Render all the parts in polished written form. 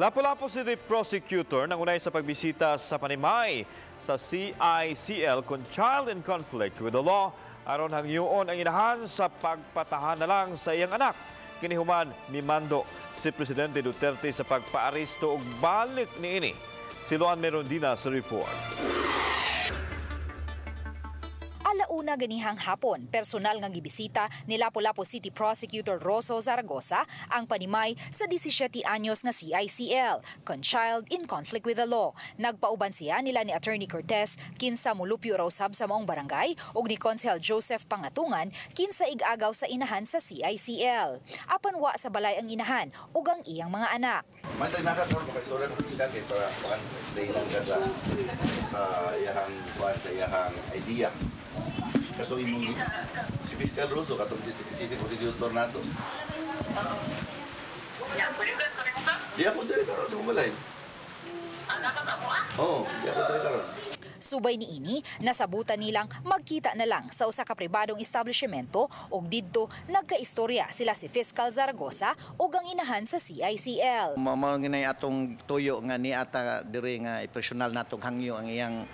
Lapu-Lapu City Prosecutor nangunay sa pagbisita sa panimay sa CICL kon Child in Conflict with the Law aron hangyoon ang inahan sa pagpatahan na lang sa iyang anak. Kini human mimando si Presidente Duterte sa pagpaaresto og balik niini. Si Luan Merondina sa report. Alauna ganihang hapon, personal nga gibisita ni Lapu-Lapu City Prosecutor Roso Zaragoza ang panimay sa 17 anyos nga CICL, con Child in Conflict with the Law. Nagpauban siya nila ni Attorney Cortez, kinsa mulupyo raw sab sa maong barangay, ug ni Konsehal Joseph Pangatungan, kinsa ig-agaw sa inahan sa CICL. Apan wa sa balay ang inahan ug ang iyang mga anak. May nakakaroon makastorya ko sila kay para kuan explain lang ka sa iyahang kuan, sa iyahang idea. Katong imong si Fiscal Rosso, katong city prosecutor nato. Di ako diri karon sa balay. Oo, di ako diri karon. Subay niini, nasabutan nilang magkita na lang sa usa ka pribadong establishmento ug didto nagkaistorya sila si Fiscal Zaragoza ug ang inahan sa CICL. Mao ginay atong tuyo nga niata diri nga personal natong hangyo ang iyang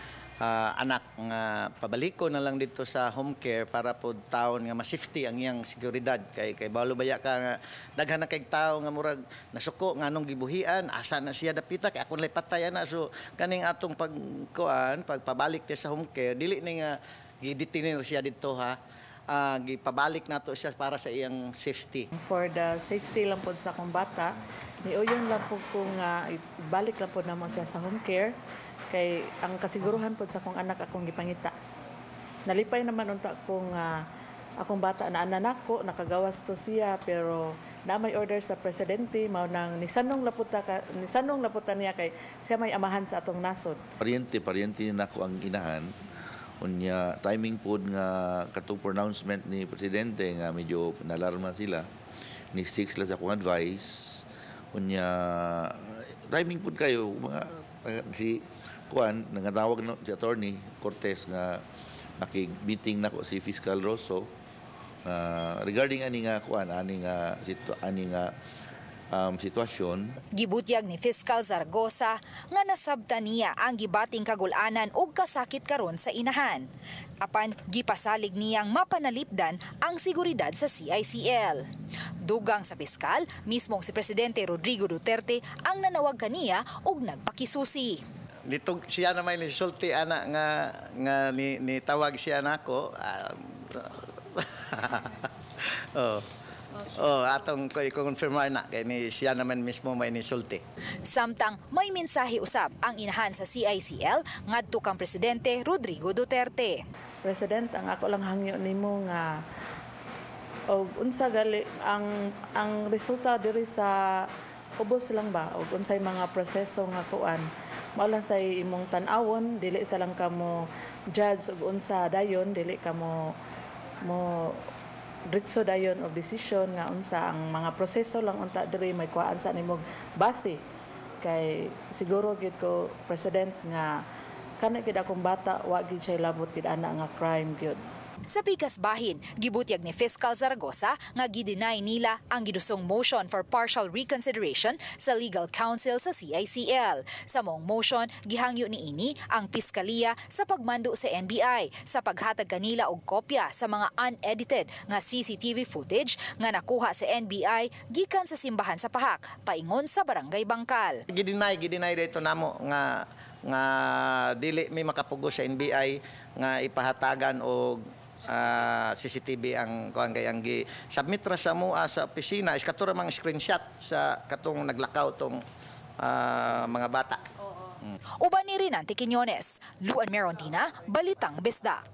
anak nga pabaliko na lang dito sa home care para pod taon nga ma-safety ang iyang seguridad kay kay balo baya ka nga daghan na kay tawo nga murag nasuko nga anong gibuhian, asa na siya dapita kay akon lay patay ana. So kaning atong pagkuan, pagpabalik niya sa home care, dili ni nga gidetenir siya didto ha, gipabalik nato siya para sa iyang safety. For the safety lang pod sa akong bata, niuyon lang po kung ibalik lang po namo siya sa home care kay ang kasiguruhan pod sa akong anak akong gipangita. Nalipay naman unta kung akong bata na nako nakagawas to siya, pero na may order sa presidente, mao nang nisanong laputa niya kay siya may amahan sa atong nasod. Paryente, paryente nako ang inahan. Unya timing pod nga katong pronouncement ni presidente nga medyo nalarma sila. Ni six lang sa akong advice. Unya timing pod kayo mga si kuan nangatawag no, si Attorney Cortez nga makig-meeting nako si Fiscal Rosso regarding ani nga kuan, ani nga ani nga sitwasyon. Gibutyag ni Fiscal Zaragoza nga nasabta niya ang gibating kagulanan ug kasakit karon sa inahan. Apan gipasalig niyang mapanalipdan ang seguridad sa CICL. Dugang sa piskal, mismong si Presidente Rodrigo Duterte ang nanawag kaniya ug nagpakisusi. Nitog siya na may nisulti ana nga nga ni tawag siya nako. Oh. Oh, atong ko i-confirm na kay ni siya naman mismo may nisulti. Samtang may mensahe usab ang inahan sa CICL ngadto kang Presidente Rodrigo Duterte. President, ang ako lang hangyo nimo nga og unsa gali ang resulta diri sa ubos lang ba og unsay mga proseso nga kuan, mao lang sa imong tan-awon, dili sa lang kamo judge og unsa dayon, dili kamo mo diretso dayon og desisyon nga unsa ang mga proseso lang unta diri may kuhaan sa nimog base, kay siguro gid ko, President, nga kana gid akong bata wa gid siya labot gid ana nga crime gyud. Sa pikas bahin, gibutyag ni Fiscal Zaragoza nga gideny nila ang gidusong motion for partial reconsideration sa legal counsel sa CICL. Sa maong motion, gihangyo niini ang piskaliya sa pagmando sa NBI sa paghatag kanila og kopya sa mga unedited nga CCTV footage nga nakuha sa NBI gikan sa simbahan sa Pahak, paingon sa Barangay Bangkal. Gideny dito namo nga nga dili mi makapugos sa NBI nga ipahatagan og CCTV ang kuan kay ang gi submit ra sa mua sa opisina is kato ra mga screenshot sa katong naglakaw tong mga bata. Uban ni Rinante Quiñones, Luan Merondina, Balitang Bisdak.